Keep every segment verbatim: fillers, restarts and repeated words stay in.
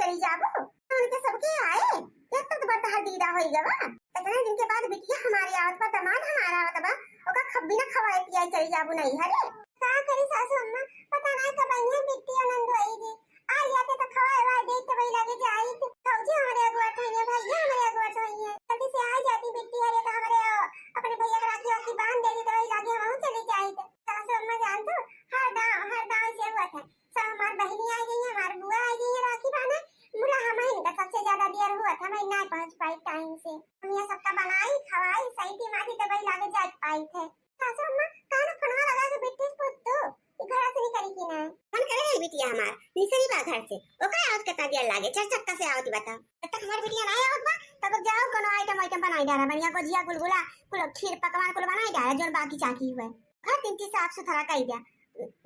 चली जाबू। उनके सबके आए, ये तो बड़ा तहार दीदा होई गवा। इतने दिन के बाद बिटिया हमारे आवत बा, दामाद हमारा आवत बा, ओका खब्बी ना खवाए पियाए चली जाबू नैहरे। का करी सासू अम्मा, पता ना कब आई है बिट्टी और नंदोई जी। आ जाते तो खवाए वाए दे तो वही लगे जाई। भौजी हमारे अगुआ तो है, भैया हमारे अगुआ तो है, जल्दी से आ जाती बिट्टी, अरे तो हमारे, अ, अपने भैया के राखी वाखी बांध देती तो वही लगे हम चली जाई। सासू अम्मा जान तो हर गाँव, हर गाँव से हुआ था। सब हमार बहिनी आ गई है, हमार बुआ आ गई है राखी बांधे। मुला हम ही इनका सबसे ज्यादा देर हुआ था, हम ही ना पहुंच पाई टाइम से। हम ये सबका बनाई, खवाई, सही थी माटी तो वही लागे जाए पाई थे। सासू अम्मा, काहे ना फोनवा लगा के बिट्टी से पूछ तू, कि घर से निकली कि ना? मन करे रही बिटिया हमार, निसरी बा घर से, ओकरे आवत कितना देर लागे, चार चक्का से आवत बता। जब तक हमार बिटिया ना आवत बा, तब तक जाओ कोनो आइटम वाइटम बनाई डारा, बढ़िया गोजिया गुलगुला, कुल खीर पकवान कुल बनाई डारा, जोन बाकी चाकी हुए। घर तीन चीज साफ सुथरा कई दिया,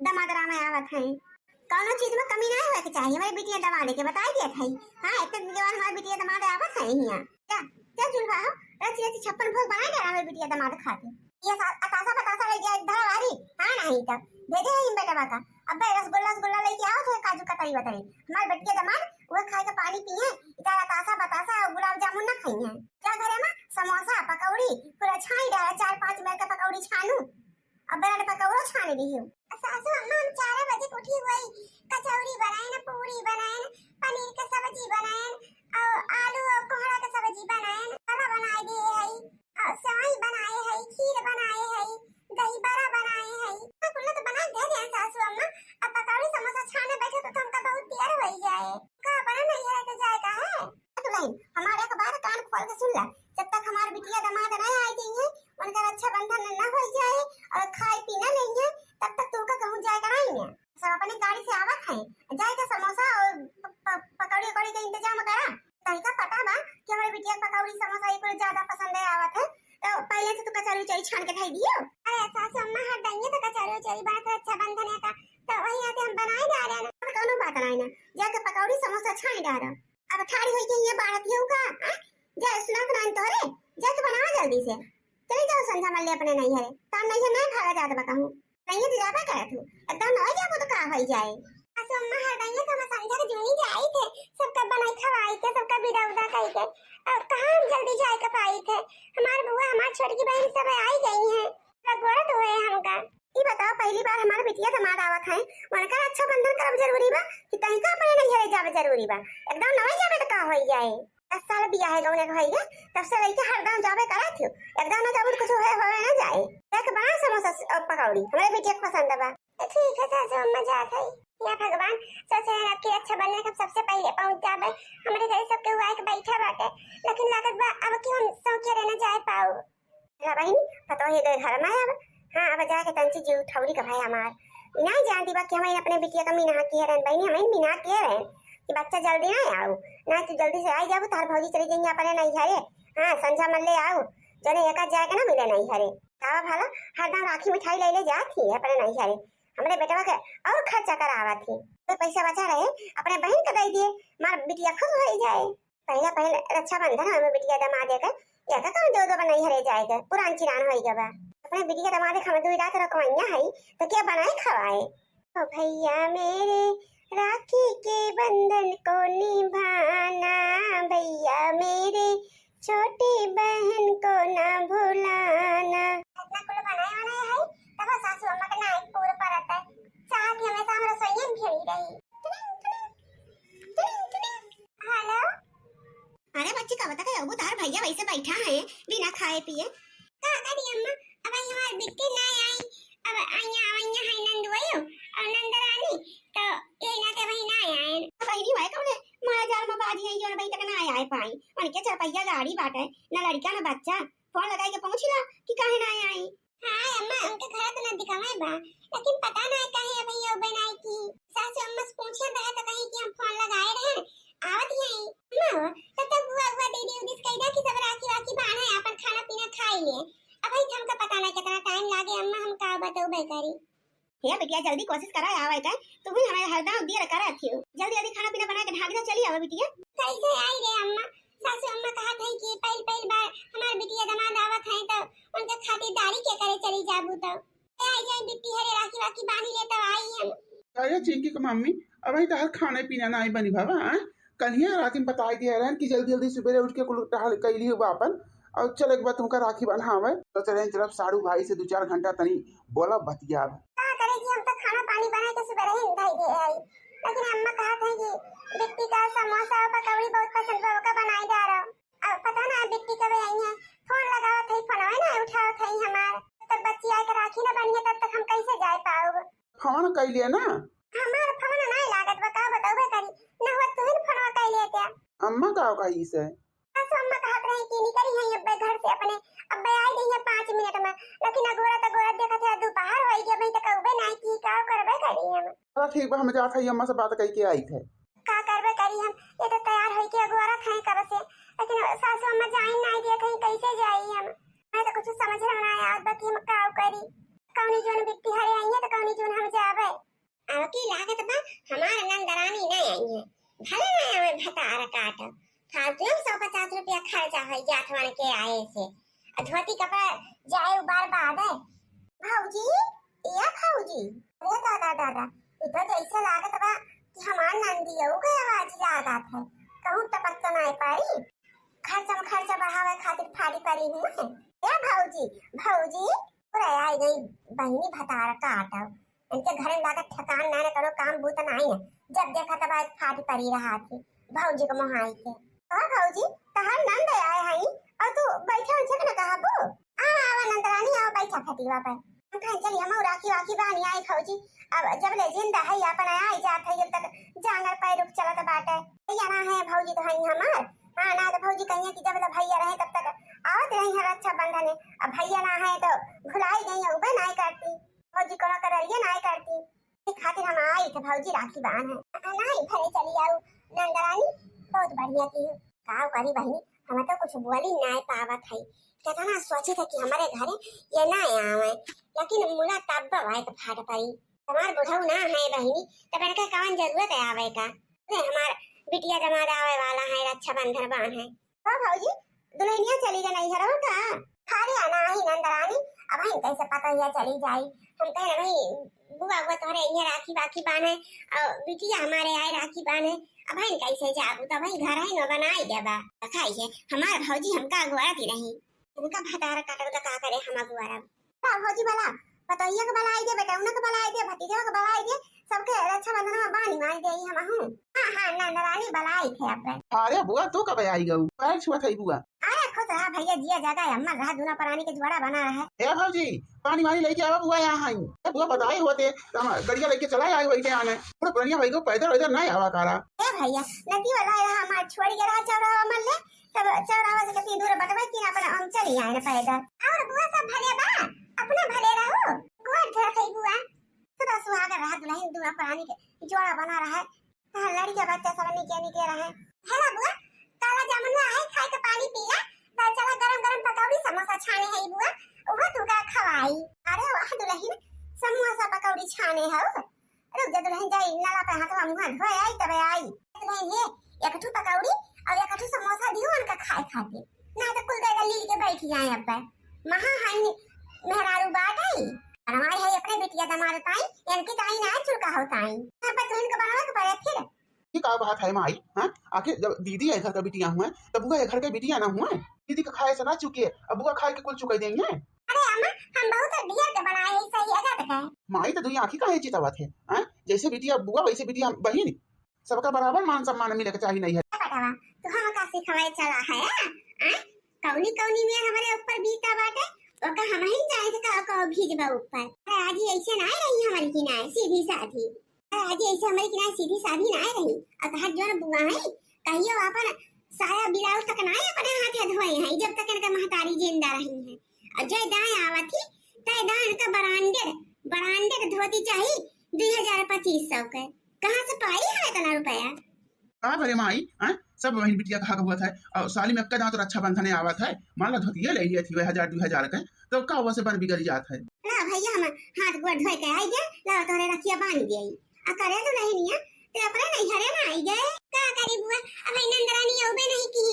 दमाद राम आवत हैं, कौनो चीज में कमी ना होए के चाहिए। हमारे बिटिया दमाद के बताई दिया था। हाँ, इतने दिन के बाद हमारे बिटिया दमाद आवत है यहाँ। जा, जा जुलवा हो, रच रच छप्पन भोग बनाई डारा हमारे बिटिया दमाद खातिर। ये सा-, अतासा बतासा ले जाए धरावारी, हाँ नहीं तब भेजे है इन बेटवा का। अब्बे रसगुल्ला, रसगुल्ला लेके आओ तो काजू कतरी वतरी। हमारे बिटिया दमाद वो खाए के पानी पिए, इधर अतासा बतासा और गुलाब जामुन ना खाई है। जा घरे में समोसा, पकौड़ी, पूरा छानी डारा, चार पांच मेर के पकौड़ी छानू। अब बड़ा पकौड़ो छान ली हूँ। सासू अम्मा, हम चार बजे के उठी हुई, कचौड़ी बनाए न, पूरी बनाए न, पनीर के सब्जी बनाए न, और आलू और कोहड़ा के सब्जी बनाए न, बड़ा बनाए दिए है, और सेवई बनाए है, खीर बनाए है, दही बड़ा बनाए है। हाँ, कुल्ला तो बनाए दे दिया सासू अम्मा। अब पकौड़ी समोसा छाने बैठे तो हमका बहुत देर हो जाए। का बड़ा नहीं है तो जाए का है? दुल्हन, हमारे एक बार कान खोल के सुन ला, जब तक हमार बिटिया दमाद ना आए जाइए, उनका रक्षाबंधन ना हो जाए और खाए पी ना लेंगे, तब तक तू का कहूँ जाए का नहीं है। सब अपनी गाड़ी से आवत है, जाए के समोसा और प-, प-, पकौड़ी उकौड़ी के इंतजाम करा। तनिका पता बा कि हमारे बिटिया के पकौड़ी समोसा ये कुल ज्यादा पसंद है आवत है, तो पहले से तू कचौरी उचौरी छान के खाई दियो। अरे सासू अम्मा, हर दइये तो कचौरी उचौरी बनत रक्षाबंधन है का, तो वही आते हम बनाए डारे ना। अब कौनो बात नहीं ना, जाके पकौड़ी समोसा छान डारो। अब ठाड़ी होई के ये बारत ये का, हाँ? जा सुनात नान तोहरे, जा तू बनावा जल्दी से। चली जाओ संझा मल्ले अपने नैहरे, तार नैहर नहीं भागा जात बा कहूँ। नहीं तो जाबा करत हूँ, एकदम न हो जाबो तो का होई जाए। सासू अम्मा, हर दइये तो हम संझा के जूनी जाई थे, सबका बनाई खवाई के, सबका विदा उदा कई के, अब कहाँ हम जल्दी जाए के पाई थे। हमार बुआ, हमार छोटकी बहन सब आई गई हैं, सब गोड़ धोए हमका। ई बताओ, पहली बार हमार बिटिया दमाद आवत है, उनका रक्षाबंधन करब जरूरी बा कि तनिका अपने नैहरे जाबे जरूरी बा? एकदम नवे जाबे तो का होई जाए। दस साल बियाहे गौने के होई गए, तब से लइके हरदम जाबे करत हियो, एकदम ना जाबे तो कुछ होए, होए ना जाए। एक बना समोसा स-, अ, पकौड़ी, हमारे बिटिया के पसंद बा। तो ठीक है सासू अम्मा, जात है। या भगवान, सोचे हैं आपकी रक्षाबंधन के सबसे पहले पहुंच जाबे, हमारे घर सबके हुआ एक बैठा बाटे, लेकिन लागत बा अब कि हम सौंके रहना जाए पाओ। ला बहिनी, पतोह ये गए घर में अब। हाँ, अब जाके तंची जीव ठौरी का भाई हमार। ई नाहीं जानती बा कि हमें अपने बिटिया का मीना किहे रहन बहिनी, हमें मीना किहे रहन कि बच्चा जल्दी ना आओ, ना तू जल्दी से आई जाबू, तार भौजी चली जाइए अपने नैहरे। हाँ, संझा मल्ले आओ, जने एका जाए के ना मिले नैहरे। तावा भला हरदम राखी मिठाई ले ले जात ही अपने नैहरे, हमरे बेटवा के और खर्चा करावत ही। कोई पैसा बचा रहे, अपने बहन के दे दिए, मार बिटिया खुश हो जाए। पहला पहल रक्षाबंधन हमें बिटिया दमाद के, या का कौन दो दो बनाई हरे जाएगा, पुरान चिरान होई गवा। अपने बिटिया दमाद के हमें दुई रात रखवाइया है, तो क्या बनाए खवाए? ओ भैया मेरे, राखी के बंधन को निभाना, भैया मेरे, छोटी बहन को ना भुलाना। इतना कुल बनाए वाला है, तब सासू अम्मा के नाई पूर परत है। चाहत ही हमेशा हम रसोइयन घेरी रही। हेलो। अरे बच्ची, कब तक अबू तार भैया वैसे बैठा है बिना खाए पिए? का करी अम्मा, अब आई हमार बिट्टी ना आई, अब आइया, आइया है नंदुआइयो और नंदरानी, तो ये ना के वही ना आए। बहिनी भाई कौन है? माया जाल में बाजी है, जो अबही तक ना आए पाई। उनके चरपैया गाड़ी बाटे, ना लड़का ना बच्चा। फोन लगाई के पूछी ला कि काहे ना आई। हाँ अम्मा, उनके घर तो ना दिखावे बा, लेकिन पता ना काहे अबही यो बनाई की। सासू अम्मा से पूछे रहे तो कही कि हम फोन लगाए रहे, आवत ही आई। अम्मा हो, तब तक बुआ बुआ दीदी उदिस कह दे कि सब राखी वाखी बांधे, अपन खाना पीना खाई ले। अबही हमका पता ना कितना टाइम लागे अम्मा, हम का बतौबे करी। हे बिटिया, जल्दी कोशिश करा आवे के, तू भी हमें हरदम देर करत हियो। जल्दी जल्दी खाना पीना बना के ढाक दे, चली आवे बिटिया। कैसे आई रे अम्मा? सासू अम्मा कहत है कि पहल पहल बार हमार बिटिया दमाद आवत है, तो उनके खातिरदारी के करे चली जाबू तो। ए, आई जाई बिट्टी, हरे राखी वाखी बांधी ले तो आई हम। अरे चिंकी के मम्मी, अबही तहर खाने पीना नाई बनी बाबा, हाँ? कन्हिया राती में बताई दिया रहन कि जल्दी जल्दी सुबेरे उठ के कुल टहल कैली हुआ अपन, और चले के बाद तुमका राखी बन्हावे। तो चले चलब साढ़ू भाई से दो चार घंटा तनी बोलब बतियाब। का करे कि हम तो खाना पानी बनाए के सुबेरे ही धई दे आई, लेकिन अम्मा कहत है कि बिट्टी का समोसा और पकौड़ी बहुत पसंद बा, ओका बनाई डारो। अब पता ना बिट्टी कब आई है, फोन लगावत है, फोनवे ना उठावत है हमार। तब बच्ची आए के राखी ना बनी है, तब तक हम कैसे जाए पाउब? फोन कैलिए ना। हमार फोन ना लागत बा, का बताउबे करी, ना हुआ तुहिन फोनवा कैलिए क्या? अम्मा का कही से? बस अम्मा कहत रही कि निकली है अब्बे घर से अपने, अब्बे आई गई है पाँच मिनट में, लेकिन अगोरा तो अगोरा देखत है दोपहर हो गया, अभी तक अउबे नहीं की, का करबे करी हम? चलो ठीक बा, हम जात है अम्मा से बात करके आई थे। का करबे करी हम, ये तो तैयार होई के अगोरत हैं कब से, लेकिन सासू अम्मा जाइन नहीं दिए थे, कैसे जाई हम? मैं तो कुछ समझ में ना आवत बा कि हम का करी, कौनी जोन बिट्टी हरे आई है तो कौनी जोन हम जाबे। अब की लागत बा हमार नंदरानी ना आई है, भले ना आवे भतार काट, फालतू में सौ पचास रुपया खर्चा हो जात वन के आए से, आ धोती कपड़ा जाए उ बार बाद है। भौजी, ए भौजी, अरे दादा दादा, इ तो जैसे लागत बा कि हमार नंदियो के आवाज लागत है, कहूँ टपक तो नहीं पड़ी, खर्चा में खर्चा बढ़ावे खातिर फाड़ी पड़ी हूँ। ए भौजी, भौजी, पूरा आई गई बहिनी भतार काटव, इनके घरे में लागत ठिकान ना, ना करो काम बूत ना है, जब देखा तब आज फाड़ी पड़ी रहा थी भौजी को मोहाई के। और भौजी, तहार नंद आए हई और तू बैठे उठे के न कहबू? आवा, आवा नंदरानी, आवा बैठा खटिया पे। हम कहें चली हम राखी वाखी बानी आई भौजी, अब जब ले जिंदा है अपन आई जात है, जब तक जांगर पैर रुक चलत बाटे। भैया ना है भौजी तो हई हमार, हाँ ना तो भौजी कहिए कि जब ले भैया रहे तब तक आवत रही है रक्षाबंधन, अब भैया ना है तो भुलाई गई, उबे ना करती भौजी, कोनो कदरिया ना करती। ई खातिर हम आई थे भौजी राखी बांधे। नहीं भले चली आऊ नंदरानी, बहुत बढ़िया की। का करी बहिनी, हम तो कुछ बोली नहीं पावत है। कितना सोचे थे कि हमारे घरे ये ना आवे, लेकिन मुला तब बात फाट पड़ी। हमार बुढ़ऊ ना है बहिनी, तब इनका कौन जरूरत है आवे का? अरे हमार बिटिया दमाद आवे वाला है, रक्षाबंधन बांधे। ओ भौजी, दुल्हनिया चली गई नैहरवा का? अरे अनाही नंदरानी, अब हम कैसे पतोहिया चली जाई? हम कहे ना भाई, बुआ बुआ तोहरे इहे राखी बाखी बांधे, और बिटिया हमारे आए राखी बांधे, अब हम कैसे जाबू? तो भाई घर है न बनाई देबा। खाई है हमार भौजी, हमका अगुआती नहीं, उनका भतार काटल तो का करे हम अगुआरब। का भौजी बला, पतोहिया के बलाई दे, बेटौना के बलाई दे, भतीजवा के बलाई दे, सबके रक्षाबंधन में बानी मारी दे हम हूँ। हाँ हाँ नंदरानी बलाई थे अब। अरे बुआ, तू कब आई गऊ? पैर छुआ थई बुआ। अरे खुश रहा भैया, जिया जगा अम्मा रहा, दूना प्राणी के जोड़ा बना रहा है। ए भौजी, पानी वानी लेके आवा बुआ, यहाँ आई। ए बुआ, बताए होते तो हम गड़िया लेके चला आए वही के आने। पूरा पुरनिया भाई को पैदल वैदल नहीं आवा कारा। ए भैया, नदी वाला है रहा, हमार छोड़ के रहा चौराहा मल्ले, तब चौराहा से कितनी दूर बटवे कि अपन हम चली आए न पैदल। और बुआ सब भले बा, अपना भले रहो। गोड़ धर गई बुआ। खुदा सुहाग रहा दुल्हन दूना प्राणी के जोड़ा बना रहा है। हाँ, लड़के बच्चे सब निके निके रहे। हेला बुआ, काला जामुन है, खाए के पानी पीला, तो चला गरम गरम पकौड़ी समोसा छाने है बुआ, वो तुका खवाई। अरे वाह दुल्हन, समोसा पकौड़ी छाने हो। रुक जा दुल्हन, जाई नला पे हाथवा मुँह धोए आई तबे आई। दुल्हन ये एक ठो पकौड़ी और एक ठो समोसा दियो उनका खाए खातिर, ना तो कुल देगा लील के बैठ जाए अब। महा हानि मेहरारू बाटई। हमारे है अपने बिटिया दमाद ताई, इनकी ताई ना चुका हो ताई। यहाँ पर तो इनको बनावे के पड़े फिर। ये का बात है माई, हाँ? आखिर जब दीदी है घर का बिटिया हुए, तब बुआ ये घर के बिटिया ना हुए? दीदी का खाए से ना चुके, अब बुआ खाए के कुल चुके देंगे। अरे अम्मा, हम बहुत ढेर के बनाए हैं, सही है, जाते हैं। माई तो दुई आँखी काहे चितावत है, हाँ? जैसे बिटिया बुआ वैसे बिटिया बहिन, सबका बराबर मान सम्मान मिले के चाही नैहर। ए बेटवा, तू हमका सिखवाए चला है, आ? आ? कौनी कौनी में हमारे ऊपर बीता बाटे, ओका हम ही जाए के का का भीजबा ऊपर। अरे आज ही ऐसे ना रही हमारी किनाए, सीधी साधी। अरे आज ही ऐसे हमारी किनाए सीधी साधी ना रही। और तहार जोन बुआ है, कहियो अपन साया ब्लाउज तक ना अपने हाथे धोए हैं, जब तक इनका महतारी जिंदा रही है। और जय दाएं आवत ही, तय दाएं इनका branded, branded धोती चाही, दुई हजार पच्चीस सौ के। कहाँ से पाई है इतना रुपया? का भरे माई, हाँ? सब बहिन बिटिया कहा के हुआ था, और साली में एक्का दांत रक्षाबंधन आवत है, मान ला धोतिया ले लिया थी वह हजार दुई हजार के, तो का हुआ से बन बिगड़ जात है? ला भैया, हम हाथ गोड़ धोए के आई गए, ला तोहरे रखिया बांध दे। आ करे तो नहीं निया, ते अपने नैहरे में आई गए। का करी बुआ, अब ई नंदरानी अउबे नहीं की,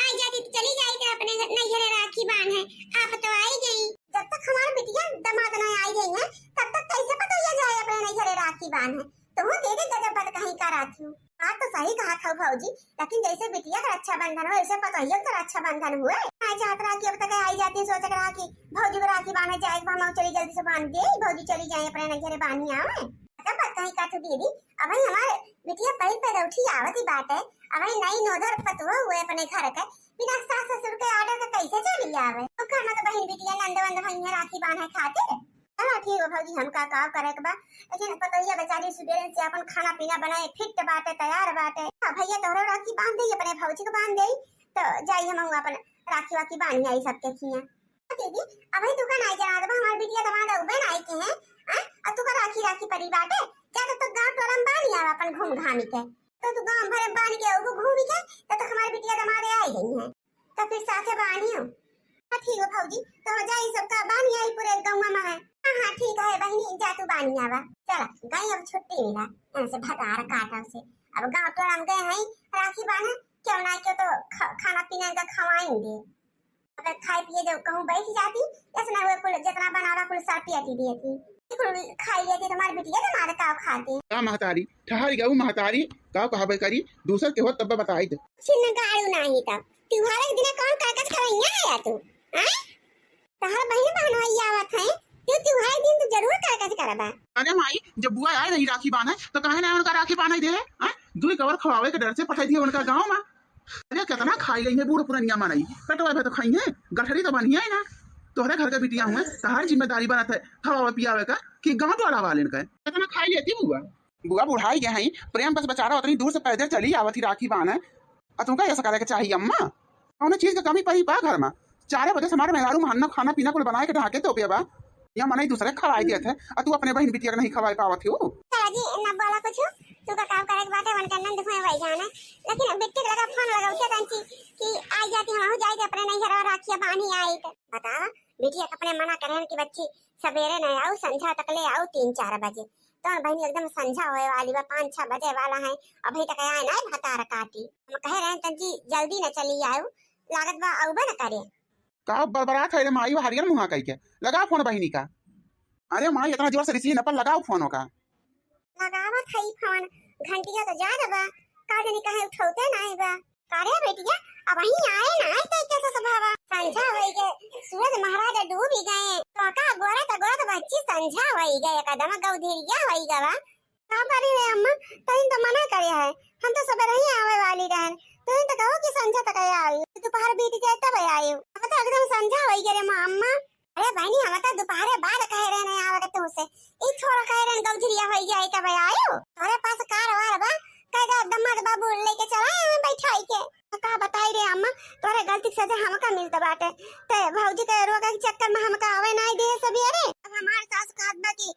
आई जाती तो चली जाई ते अपने नैहरे राखी बांधे, आप तो आई गई। जब तक हमारे बिटिया दमाद ना आई गई है, तब तक कैसे पतोहिया जाए अपने नैहरे राखी बांधे? तो वो दे दे गजब बात कहीं करा। बात तो सही कहत हौ भौजी, लेकिन जैसे बिटिया के रक्षाबंधन हो, वैसे पतोहिया के तो रक्षाबंधन हुए। आई चाहत रहा कि अब तक आई जाती, सोचत रहा कि भौजी को राखी बांधे जाए, हम चली जल्दी से बांध दे, भौजी चली जाए अपने नैहरे बांधी आवे। तब बात कहीं का तू दीदी, अब ही हमारे बिटिया पहल पैदा उठी आवत ही बात है, अब ही नई नोधर पतुआ हुए अपने घर के, बिना सास ससुर के ऑर्डर के कैसे चली आवे? तो घर में तो बहन बिटिया नंद वंद भैया राखी बांधे खातिर। चलो ठीक बा भौजी, हमका का करे के बा, लेकिन पतोहिया बेचारी सुबेरे से अपन खाना पीना बनाए, फिट बाटे, तैयार बाटे। हाँ भैया, तोहरो राखी बांध देई, अपने भौजी के बांध देई, तो जाई हम अपन राखी वाखी बांध आई सबके खिया। दीदी, अबही तू का नाई जना देबा, हमार बिटिया दमाद अउबे नाई के हैं, हैं? और तू का राखी राखी परी बाटे, जा तो, तो गाँव टोला में बानी आवा अपन घूम घामी के, तो तू गाँव भरे बानी के अउबो घूमी के, तो तक हमार बिटिया दमाद आई गई है। तो फिर साथे बानी हो। हाँ, ठीक है भौजी, तो हो जाई सबका बानी आई पूरे गौवा में है। हाँ, हाँ, ठीक है बहिनी, जा तू बानी आवा। चला, गई अब छुट्टी मिला, इनसे भतार काटा से। अब गाँव टोला में गए हैं राखी बांधे, क्यों ना क्यों तो ख-, खाना पीना इनका खवाएंगे। अब खाए पिए जो कहूँ बैठ जाती, ऐसे ना हुए कुल जितना बनावा कुल साटी आटी दिए थी, कुल खाई लेती, तुम्हारी बिटिया तो मार का खाती। का महतारी, ठहर गऊ महतारी, का कहबे करी, दूसर के हो तब बताई दे। छिन गाड़ू नाही तब। त्योहार के दिन कौन करकच करैया है या तू? हैं? तहर बहिन बहनोई आवत है, तू त्योहार के दिन तो जरूर करकच करबा। अरे माई, जब बुआ आए रही राखी बांधे, तो काहे ना उनका राखी बांधे दे, हैं? दुई कवर खवावे के डर से पठाई दिए उनका गाँव में। अरे कितना खाई लेंगे बूढ़ पुरनिया मनई, पेटवा भर तो खाई है, गठरी तो बनी है ना। तोहरे घर के बिटिया हुए, तहार जिम्मेदारी बनत है खवावे पियावे का, कि गाँव टोला वाले का। कितना खाई लेती बुआ। बुआ बुढ़ाई गए हैं, प्रेम बस बेचारा उतनी दूर से पैदल चली आवत ही राखी बांधे। आ तुमका ऐसा करे के चाहिए अम्मा, कौनो चीज के कमी पड़ी बा घर में? चारे बजे से हमारे मेहरारू महन्ना खाना पीना कुल बनाए के ढाके तो पिया बा, या मनई दूसरे के खवाई दियत है, आ तू अपने बहिन बिटिया के नहीं खवाई पावत हो। दादाजी, ना बोला कुछ, तू का काम करे के बाटे, वन करना दुख में वही जाना। लेकिन बिट्टी के लगा फोन लगाऊ क्या तंची कि आई जाती, हम जाई अपने नैहर और राखिया बांधी आई तो। बतावा, बिटिया के अपने मना करें कि बच्ची सवेरे न आऊ, संझा तक ले आऊ तीन चार बजे। तो बहिनी एकदम संझा होए वाली बा, पाँच छह बजे वाला है, अभी तक आए ना भतार काटी। हम कहे रहे तंची जल्दी न चली आऊ, लागत बा अउबे न करे। का बरबरात है रे माई, वो हरियर मुहा कई के। लगाओ फोन बहिनी का। अरे माई, इतना जोर से रिसीव न पर लगाओ फोन का। लगावत हई फोन, घंटिया तो जा दबा, का जानी काहे उठौते नाई बा। का रे बेटिया, अबहीं आए ना आए तै कैसे स्वभावा? संझा होई गए, सूरज महाराज डूबी गए। तो का गोरत गोरत बच्ची संझा होई गए, एकदम गौधेरिया होई गवा। का करी रे अम्मा, तहिन तो मना करे है, हम तो सबेरे ही आवे वाली रहन, तहिन तो कहो कि संझा तक आई, दोपहर बीत जाए तब आई। अब तो एकदम संझा होई गए रे माँ अम्मा। अरे बहनी, हम तो दोपहरे बाद कहे रहे नहीं आवे के तुमसे, ई छोरा कहे रहे गौधरिया होई गया तब आयो। तोरे पास कार वार बा, कह दे दमाद बाबू लेके चला हमें बैठाई के। तो का बताई रे अम्मा, तोरे गलती के सजा हमका मिलत बाटे। ते भौजी के रोके के चक्कर में हमका आवे नहीं दे सभी। अरे अब हमार सास कहत बा कि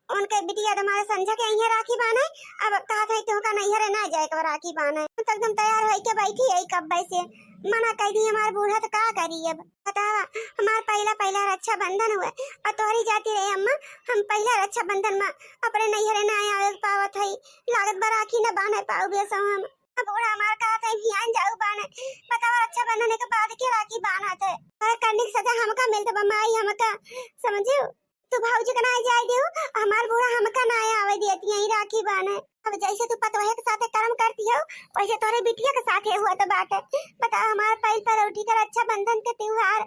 उनके बिटिया तुम्हारे संझा के यहाँ राखी बांधे, अब कहत है तुमका नैहरे ना जाए के राखी बांधे। हम तो एकदम तैयार होई के बैठी है कब से, मना कह दी हमार बूढ़ा तो का करी अब। बतावा, हमार पहला पहला रक्षाबंधन हुए और तोहरी जाती रहे अम्मा, हम पहला रक्षाबंधन में अपने नैहरे ना आवे पावत हई, लागत बा राखी न बांधे पाऊ बेसो हम। अब बूढ़ा हमार कहत है भियान जाऊ बांधे, बतावा रक्षाबंधन के बाद के राखी बांधत है। अरे करने की सजा हमका मिलत बा माई, हमका समझू। तू भौजी के ना जाए दियो, हमार बूढ़ा हमका ना आवे देती है राखी बांधे। अब जैसे तू पतोहे के साथे कर्म करती हो, वैसे तोरे बिटिया के साथे हुआ तो बाटे। बता, हमार पैर पर उठी के रक्षाबंधन के त्योहार,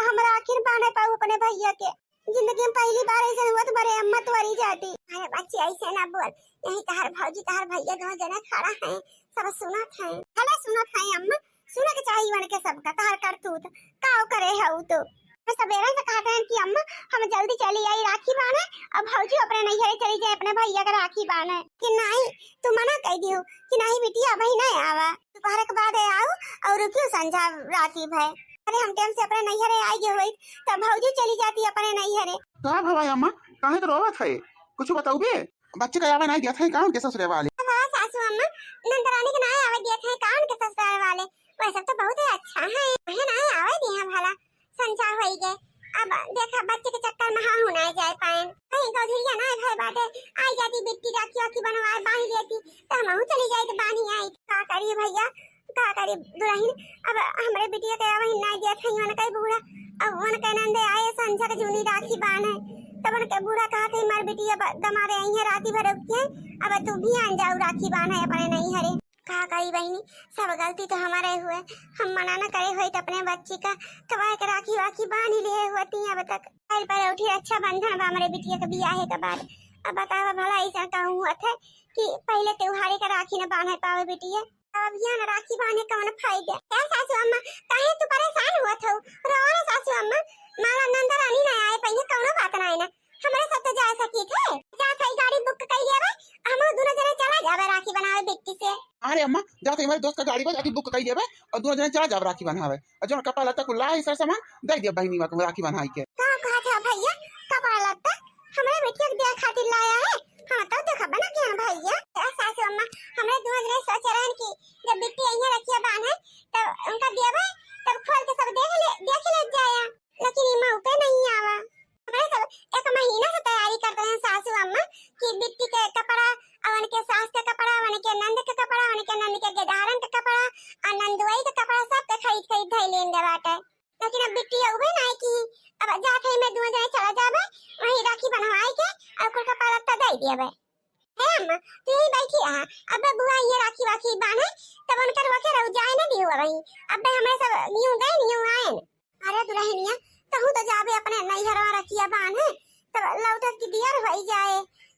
हमरा आखिर बांधे पाऊ अपने भैया के। जिंदगी में पहली बार ऐसे हुआ तो बड़े अम्मा तोरी जाती। अरे बच्ची, ऐसे ना बोल, यही तहार भौजी तहार भैया दोनों जने खड़ा हैं, सब सुनत हैं। भले सुनत हैं अम्मा, सुने के चाहिए उनके सबका, तहार करतूत, का करे है उ तो। मैं सबेरे से कहते हैं कि अम्मा, हम जल्दी चली आई राखी बांधे, अब भौजी अपने नैहरे चली जाए अपने भैया के राखी बांधे। कि नहीं, तू मना कह दियो कि नहीं बिटिया, अबही नहीं आवा, दोपहर के बाद आओ और रुकियो संझा राती भय। अरे हम टाइम से अपने नैहरे आई गए होई, तब भौजी चली जाती अपने नैहरे। का भवा अम्मा, काहे के रोवत है? कुछ बताओगे? बच्चे का आवे नहीं देत है का उनके ससुरे वाले? हाँ सासू अम्मा, नंदरानी के ना आवे देत है का उनके ससुरे वाले? वैसे तो बहुत ही अच्छा है, उन्हें ना आवे दिए हैं भला, संझा होई गए। अब देखा बच्चे के चक्कर में हाँ हूँ ना जाए पाए, कहीं गौधरिया ना भय बाटे, आई जाती बिट्टी राखी वाखी बनवाए बांध लेती, तो हम चली जाए तो बांधी आई। का करी भैया, का करी दुल्हन, अब हमरे बिटिया के आवे ना देत है, उनका ही बूढ़ा, अब उनके नंदे आए संझा के जूनी राखी बांधे। तब उनके बूढ़ा कहत है, "मार बिटिया, अब दमादे आई है, राती भर रुकिए, अब तू भी आन जाऊ राखी बांधे अपने नैहरे।" का करी बहिनी, सब गलती तो हमारे हुए, हम मना न करे होइत अपने बच्ची का, कबाय के राखी वाखी बांध ही लिए होती अब तक। कल पर उठी रक्षाबंधन बा हमरे बिटिया के बियाहे के बाद। अब बतावा भला ऐसा कहूँ हुआ थे कि पहले त्योहारे के राखी न बांधे पावे बिटिया। अब यहाँ न राखी बांधे कौन फायदा? क्या सासू अम्मा, काहे तू परेशान हुआ था? रोवा ना सासू अम्मा, माला नंद रानी ना आए पाई, कौनो बात ना है ना। हमरे साथ तो जा सकी थे। जा थाई गाड़ी बुक कई लेबे, हम दोनों जने चला जाबे राखी बनावे बिट्टी से। अरे अम्मा, जा थाई हमारे दोस्त का गाड़ी बा, जाके बुक कई लेबे और दोनों जने चला जाबे राखी बनावे। और जो कपड़ा लत्ता कुल लाए सर सामान दे दिया बहिनी वा के राखी बनाई के। का कहा था भैया, कपड़ा लत्ता हमरे बिटिया के दिया खातिर लाया है? हाँ तो देखा बना के भैया। ए सासू अम्मा, हमरे दोनों जने सोच रहे हैं कि जब बिट्टी यहाँ रखिया बांधे तब उनका देबे, तब खोल के सब देख ले, देख ले जाया। लेकिन ई मौके नहीं आवा। हमरे सब एक महीना से तैयारी करते हैं सासू अम्मा कि बिट्टी के कपड़ा, अवन के सास के कपड़ा, अवन के नंद के कपड़ा, अवन के नंद के गेदारन के कपड़ा, आ नंदुआई के कपड़ा, सब के खरीद खरीद धई लेन दे बाटे। लेकिन अब बिट्टी अउबे ना कि अब जात है मैं दुआ जने चला जाबे, वहीं राखी बनवाई के और कुल कपड़ा लत्ता दे दियाबे। हे अम्मा, तू यहीं बैठी रहा। अब बुआ ये राखी वाखी बांधे, तब उनकर वके रहू जाए न दियो वहीं। अब हमरे सब यूं गए यूं आए। अरे दुल्हनिया, तहू तो जाबे अपने नैहरवा रखिया बांधे, तब लौटत की दियर होई जाए,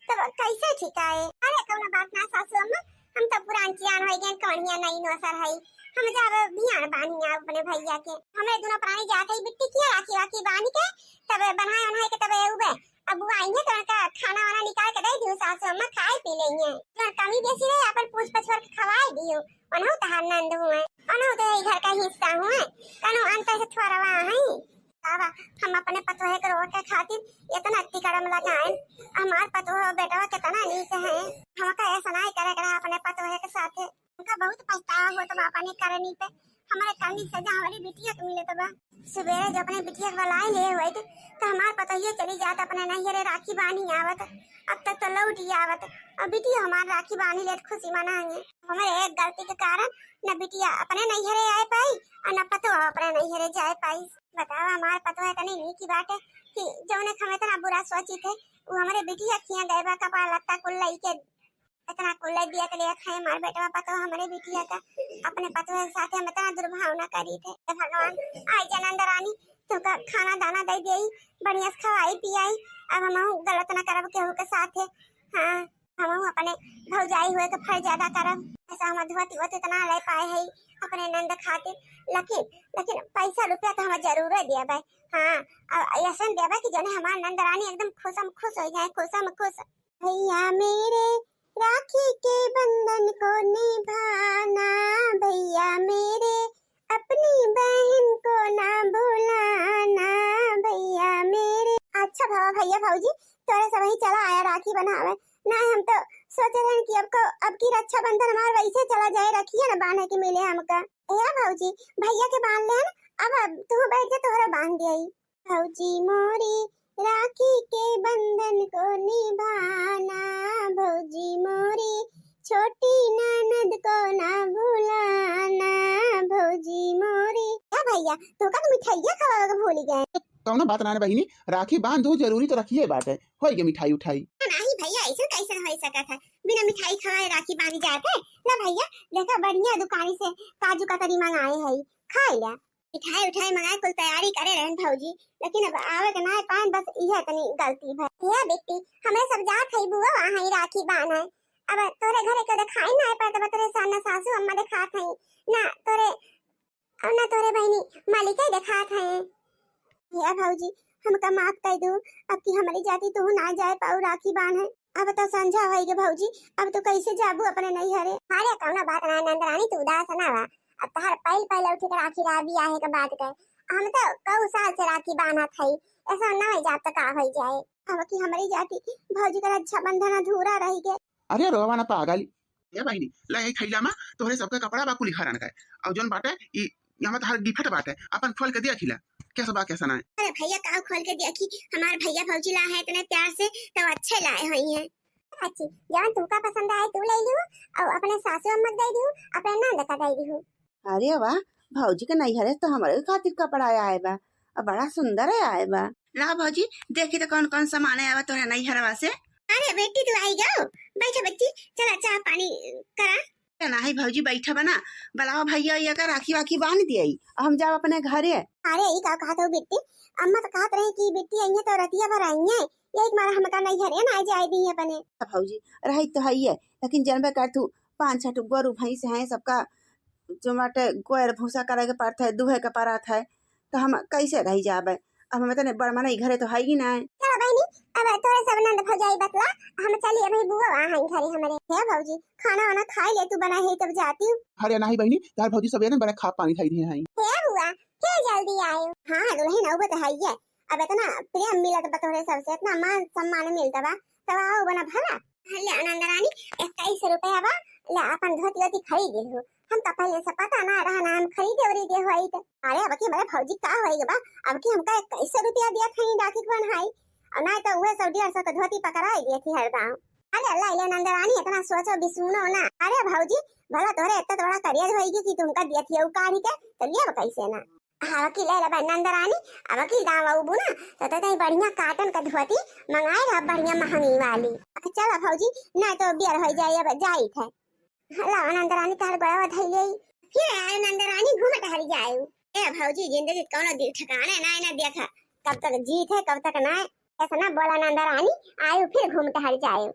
तब कैसे ठिकाए? अरे कौनो बात ना सासू अम्मा, हम तो पुरान चियान होई गए, कवनिया नई नौसर है, हम जाबे बियान बांधिया अपने भैया के। हमरे दोनों प्राणी जाते ही बिट्टी किया राखी वाखी बांध के, तब बनाए उन्हाए के तब उबे। अब वो आई है तो उनका खाना वाना निकाल के दे दियो सासू अम्मा, खाए पी लेंगे। जो कमी बेसी रहे अपन पूछ पछोर के खवाए दियो। ओनहु तहार नंद हुए, ओनहु तो यही घर का हिस्सा हुए, कनो अंतर से थोड़वा है। बाबा, हम अपने पतोहे के रोके खातिर इतना अति कदम लगाएन। हमार पतोह बेटवा कितना नीक है, हमका ऐसा नहीं करे के रहा अपने पतोहे के साथे। हमका बहुत पछतावा होत बा अपने करनी पे, हमारे करनी से जो हमारी बिटिया के मिलत बा। सुबेरे जो अपने बिटिया के बुलाए ले होइत, तो हमार पतोहिए चली जात अपने नैहरे राखी बांधी आवत। अब तक तो लौट ही आवत। अब बिटिया हमार राखी बांधी लेत खुशी मनाएंगे। हमारे एक गलती के कारण न बिटिया अपने नैहरे आए पाई और न पतोह अपने नैहरे जाए पाई। बतावा, हमार पतोह इतनी नीकी बाटे कि जौने के हम इतना बुरा सोची थे, वो हमारे बिटिया खिया गए बा, कपड़ा लत्ता कुल लई के इतना कुल्ले दिया के लेत है हमार बेटवा पतोह हमरे बिटिया का। अपने पतोह के साथे हम इतना दुर्भावना करी थे। हे भगवान, आई जा नंद रानी, तुमका खाना दाना दे देई, बढ़िया से खवाई पियाई। अब हमहू गलत ना करब केहू के साथे। हाँ, हमहू अपने भौजाई हुए के फर्ज अदा करब। ऐसा हम धोती वोती इतना ले पाए है अपने नंद खातिर, लेकिन, लेकिन पैसा रुपया तो हम जरूर देबे। हाँ, और ऐसन देबे कि जने हमार नंद रानी एकदम खुशम खुश हो जाए, खुशम खुश। भैया मेरे, राखी के बंधन को निभाना, भैया मेरे, अपनी बहन को ना भुलाना, भैया मेरे। अच्छा भवा भैया भौजी, तोरे सब ही चला आया राखी बनावे। ना, हम तो सोचे रहन कि अब को, अब की रक्षाबंधन हमार वैसे चला जाए, रखिए ना बांधे के मिले हमका। ए भौजी, भैया के बांध लेन, अब, अब तू बैठ जा, तोहरा बांध दिया। भौजी मोरी, राखी के बंधन को निभाना, भौजी मोरी, छोटी ननद को ना भुलाना, भौजी मोरी। ए भैया, तोका तो मिठाइया खवावे के भूल गए। कौनो बात ना बहिनी, राखी बांध दो, जरूरी तो रखिए बाटे, होई के मिठाई उठाई। नहीं भैया, ऐसे कैसे हो सकत है, बिना मिठाई खवाए राखी बांधी जात है? ना भैया, देखा बढ़िया दुकानी से काजू कतरी मंगाए है, खाए ला। मिठाई उठाई मंगाए, कुल तैयारी करे रहन भौजी, लेकिन अब आवे के ना पाएन, बस इहे इतनी गलती भई। या बेटी, हमरे सब जात हई बुआ, वहाँ ही राखी बांध है। अब तोरे घरे के देखाई ना पड़त बा, तोरे सा-, ना सासू अम्मा देखात हई, ना तोरे, और ना तोरे बहिनी मालिका देखात है। या भौजी, हमका माफ कर दू, अब की हमारी जाति तू ना जाए पाऊ राखी बांध है। अब तो संझा होई गे भौजी, अब तू कैसे जाबू अपने नैहरे? अरे कौनो बात ना नंद रानी, तू उदास ना बा। अब तहार पहल पहल उठे के राखी रहा बियाहे के बाद के। हम तो कऊ साल से राखी बांधत हई, ऐसा ना हो जाब तो का हो जाए। अब की हमारी जाति भौजी का रक्षाबंधन अधूरा रह गए। अरे रोवा ना पागल। ए बहिनी, ला ए थैला में तोहरे सबके कपड़ा बा कुली घरन के। और जोन बाटे ई यहाँ तहार गिफ्ट बाटे, अपन खोल के देखी ला, कैसा बा कैसा ना है। अरे भैया, का खोल के देखी, हमार भैया भौजी ला है इतने प्यार से, तो अच्छे लाए होई हैं। अच्छी, जवन तुमका पसंद आए तू ले लियो, और अपने सासू अम्मा के दे दियो, अपने नंद का दे दियो। अरे वाह, भौजी के नैहरे तो हमारे खातिर कपड़ा आए बा, और बड़ा सुंदर है आए बा। लाओ भौजी, देखी तो कौन कौन सामान आवा तोरे नैहरवा से। अरे बेटी, तू आई गयो, बैठा बच्ची, चला चाह पानी करा। ए, नाही भौजी, बैठा बना, बुलाओ भैया, ये का राखी वाखी बांध दिया, हम जाओ अपने घरे। अरे, ई का कहत हो बिट्टी? अम्मा तो कहत रही कि बिट्टी आई है तो रतिया भर आई है, यही मारा हमका नैहरे ना जाए दी अपने। ए भौजी, रही तो है ये, लेकिन जनबे कर तू, पाँच छह ठो गोरू भैंस हैं, सबका जो बाटे गोयर भूसा करे के पड़त है, दुहे के पड़त है, तो हम कैसे रह जाबे? अब हम इतने बड़ मनई घरे तो है ही ना। चलो बहनी, अब तोरे सब नंद भौजाई बतला, हम चली अभी बुआ वहाँ है घरे हमरे। हे भौजी, खाना वाना खाई ले, तू बनाए है तब जाती हूँ। अरे नाही बहिनी, तार भौजी सब एने बड़ा खा पानी खाई रहे हैं। हे बुआ, हे जल्दी आयो। हाँ दुल्हन, अब तो है ये, अब इतना प्रेम मिलत बा तोरे सबसे, इतना मान सम्मान मिलत बा, तब आओ बना भला। ले नंद रानी, इक्कीस रुपया बा, ले अपन धोती वोती खरीद ले हो। हम तो पहले से पता ना रहा ना, हम खरीदे वरीदे होई तो। अरे अब की बड़े भौजी का होई बा, अब की हमका इक्कीस रुपया दिया था डाकी के बनहाई, और ना तो वह सौ डेढ़ सौ के धोती पकड़ाई दिए थी हरदम। अरे अल्लाह, ले नंद रानी, इतना सोचो बिसुनो ना। अरे भौजी, भला तोरे इतना थोड़ा करियर होई कि तुमका दिया थी उकारी के, तो लिया कैसे ना। हाँ, वकील ले लेबे नंद रानी, अब वकील दाम अउबू ना, तो ते तई बढ़िया cotton का धोती मंगाए रह, बढ़िया महंगी वाली। चल भौजी, ना तो बियर हो जाए, अब जाई थे। ला नंद रानी, तार गोड़वा धई ले। फिर आए नंद रानी, घूम टहर जाए। ए भौजी, जिंदगी कौनो दिन ठिकाने ना, ना देखा, कब तक जीत है, कब तक ना। ऐसा ना बोला नंद रानी, आयु फिर घूम टहर जाए।